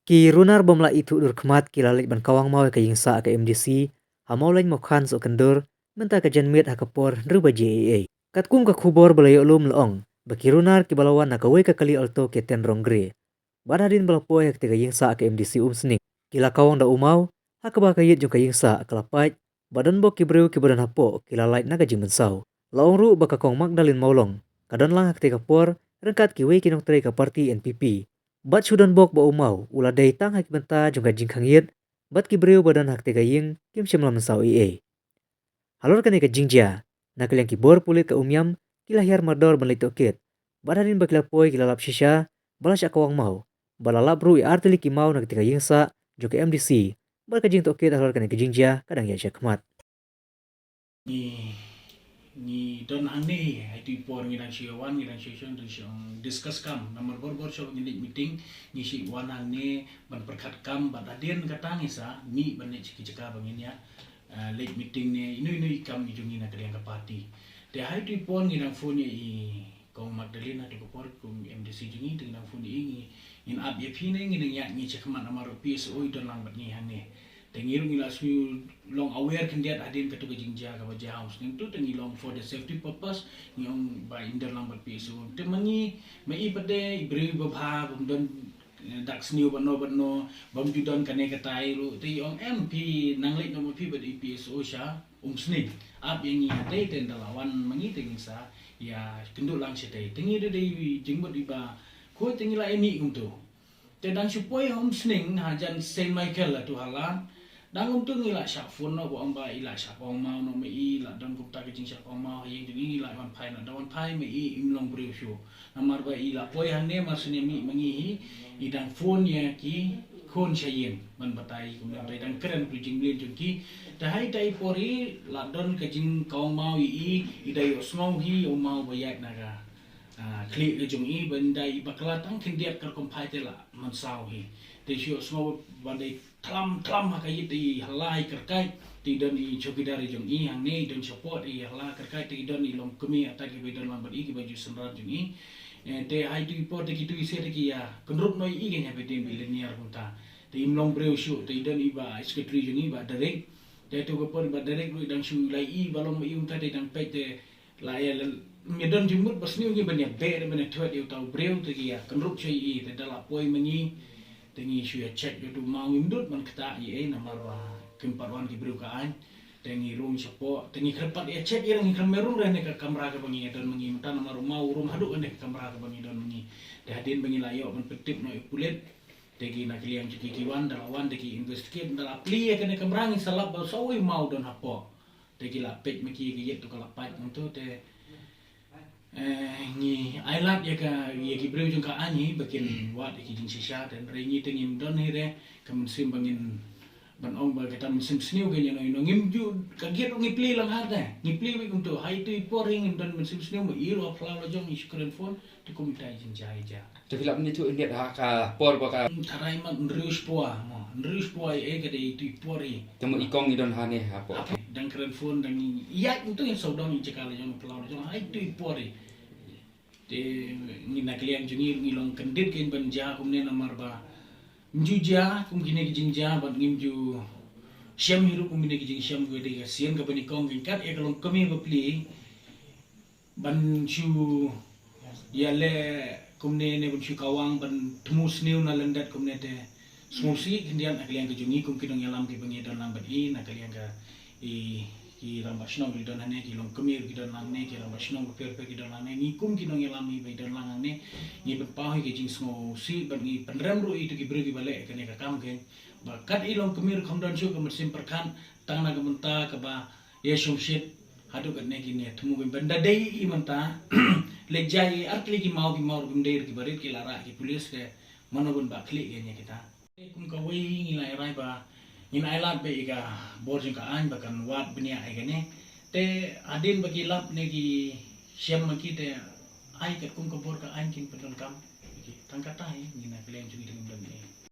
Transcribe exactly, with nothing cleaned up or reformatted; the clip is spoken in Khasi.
Ki runar bym lah ithuh dur khmat ki la leit ban kawang maw ïa ka ïing sah ka M D C ha Mawleng Mawkhan Sohkyndur mynta ka janmiet ha ka por hynriew baje eiei. Katkum ka khubor ba la ïoh lum la ong ba ki runar kiba la wan na kawei ka kali Alto K ten Rong Grey. Bad hadien ba la poi ha katei ka ïing sah ka M D C Umsning, ki la kawang da u maw, ha kaba ka ïit jong ka ïing sah ka la pait, ba don bok ki briew kiba don hapoh ki la lait na ka jingmynsaw. La ong ruh ba ka Kong Magdalene Mawlong ka don lang ha katei ka por ryngkat kiwei ki nongtrei ka party N P P. Bad shu don bok ba u maw u la dei tang ha ki bynta jong ka jingkhang ïit, bad ki briew ba don ha katei ka ïing kim shym la mynsaw eiei. Halor kane ka jingjia, na ka liang ki bor pulit ka Umiam ki la hiar mardor ban leit tohkit. Bad hadien ba ki la poi ki la lap shisha ba la shah kawang maw, ba la lap ruh ïa artylli ki maw na katei ka ïing sah jong ka M D C. Bad ka jingtohkit halor kane ka jingjia ka dang ïaid shakhmat. Ngi, ngi don hangne, ha itu i por ngi dang shu wan, ngi dang shu shu, dang shu discuss kam. Namar bor bor shu ngi leit meeting, ngi shu wan hangne ban pyrkhat kam, bad hadien kata ngi sa mih ban leit sha ki jaka ba ngin ïa, eh, leit meeting ne ino ino i kam i jong ngi na ka liang ka party. Te ha itu i por ngi dang phone ïa i Kong Magdalene ha itu ka por kum M D C jong ngi, te ngi dang phone ïa i, ngi, ngin ap ïa phi ne ngin ïa ngi shakhmat namar u P S O i don lang bad ngi hangne. Te ngi ruh ngi la shu long aware khyndiat hadien katu ka jingjia kaba jia ha Umsning tu, te ngi long for the safety purpose, ngi ong ba in don lang bad P S O. Te ma ngi, ma i pat de i briew iba bha bym don, eh, dak sniew bad no bad no, bym ju don kane katai ruh, te i ong em phi nang leit noh ma phi bad i P S O sha Umsning. Ap ïa ngi hatei te nda la wan ma ngi te ngin sa ïa kynduh lang shatei. Te ngi da dei jingmut iba khuid te ngi la ïa mih kumtu. Te dang shu poi ha Umsning hajan Saint Michael la tu halan. Dang kumtu ngi la shah phone noh ba ong ba i la shah kawang maw noh ma i, la don kumta ka jingshah kawang maw ha ïing jong i, ngi la wan phai noh, da wan phai ma i im long briew shuh. Namar ba i la poi hangne mar shu ïa mih ma ngi hi, i dang phone ïa ki khun sha ïing ban batai kumne, i dang kren tu jingmlien jong ki. Te ha ita i por hi la don ka jingkawang maw ïa i, i da ïohsngew hi ïa u maw ba ïaid na ka, ah, khlieh ka jong i, ban da i bakla tang khyndiat ka rukom phai te la mynsaw hi. Te shu ïohsngew ba dei tlam tlam ha ka ïit te i hala i kyrkait, te i don i chowkidar i jong i hangne, i don shapoh te i hala kyrkait, te i don i longkmie atat kiba i don lang bad i kiba ju synran jong i. Eh, te ha itu i por te kitu i seh te ki ïa kynrup noh ïa i kane ba dei ba i lynñiar kumta. Te im long briew shuh, te i don i ba i secretary jong i ba Derek. Te tu ka por i ba Derek ruh i dang shu la i ba long ma i kumta te i dang peit te la ïa leh, me don jingmut ba sniew ngi ban ïa beh ban ïa thuid ïa uta u briew te ki ïa kynrup sha i te da la poi ma ngi. Te ngi shu ïa check ïa utu u maw ngim dut ban ktah ïa ei namar ba kim pat wan ki briew ka aiñ. Te ngi rung shapoh te ngi kyrpad ïa check ïa ngi kyrme rung re ne ka kamra kaba ngi ïa don ma ngi mynta namar u maw u rung haduh ne ka kamra kaba ngi don ma ngi. Te hadien ba ngi la ïoh ban pyntip noh ïa u pulit. Te ki na ka liang jong ki ki wan da la wan te ki investigate da la plie ïa kane kamra ngi sa lap ba sa u maw don hapoh. Te ki la peit ma ki ka ïit tu ka la pait nangtu te, eh, ngi ailad ïa ka, ïa ki briew jong ka aiñ hi ba kin wad ïa ki jingshisha te hynrei ngi te ngim don hi re ka mynsiem ba ngin ban ong ba kata mynsiem sniew ka ïa no ïa no ngim ju ka giat ngi plie lang ha te ngi plie wei kumtu ha itu i por hi ngim don mynsiem sniew ma i ruh ha phyllaw la jong i shu kren phone. Te kumta i jingjia i jia. Te phi lap ni tu i miet ha ka por ba ka. Hmm, tharai mat hynriew spah mo, hynriew spah i ei ka dei itu i por i. Te mo i kong i don ha ne ha por. Apa, dang kren phone dang i ïaid ntu i sawdong i jaka la jong phyllaw la jong ha itu i por i. Te ngi na ka liang jong ngi ngi long kyndit kein ban jia kumne namar ba ngim ju jia kum kine ki jingjia bad ngim ju shem hi ruh kum kine ki jingshem ki dei ka sien kaba nyngkong kein kat ïa ka longkmie ba plie. Ban shu ïaleh kumne ne ban shu kawang ban thmu sniew na lyndet kumne te sngewsih khyndiat na ka liang ka jong ngi kum ki nongïalam kiba ngi don lang bad i na ka liang ka i, ki rangbah shnong ki don hangne, ki longkmie ki don lang ne, ki rangbah shnong bapher bapher ki don lang ne, ngi kum ki nongïalam hi ba i don lang hangne ngi pynpaw hi ka jingsngewsih bad ngi pynrem ruh ïa itu ki briew kiba leh kane ka kam kein ba kat i longkmie ruh kham don shuh ka mynsiem pyrkhat tang na ka bynta kaba ïa shongshit haduh katne kine thmu kein ban da dei i mynta. Leit jia i artylli ki maw ki maw ruh kim dei ruh kiba rit ki la rah ki pulit te mano ban bah khlieh kein ïa kita. Kum kawei ngi la rai ba ngin ailad beit ïa ka bor jong ka aiñ ba kan wad bniah ïa kane. Te hadien ba ki lap ne ki shem ma ki te ai katkum ka bor ka aiñ kin pyndonkam. Tang kata hi ngi na ka liang jong ngi te ngim don ne.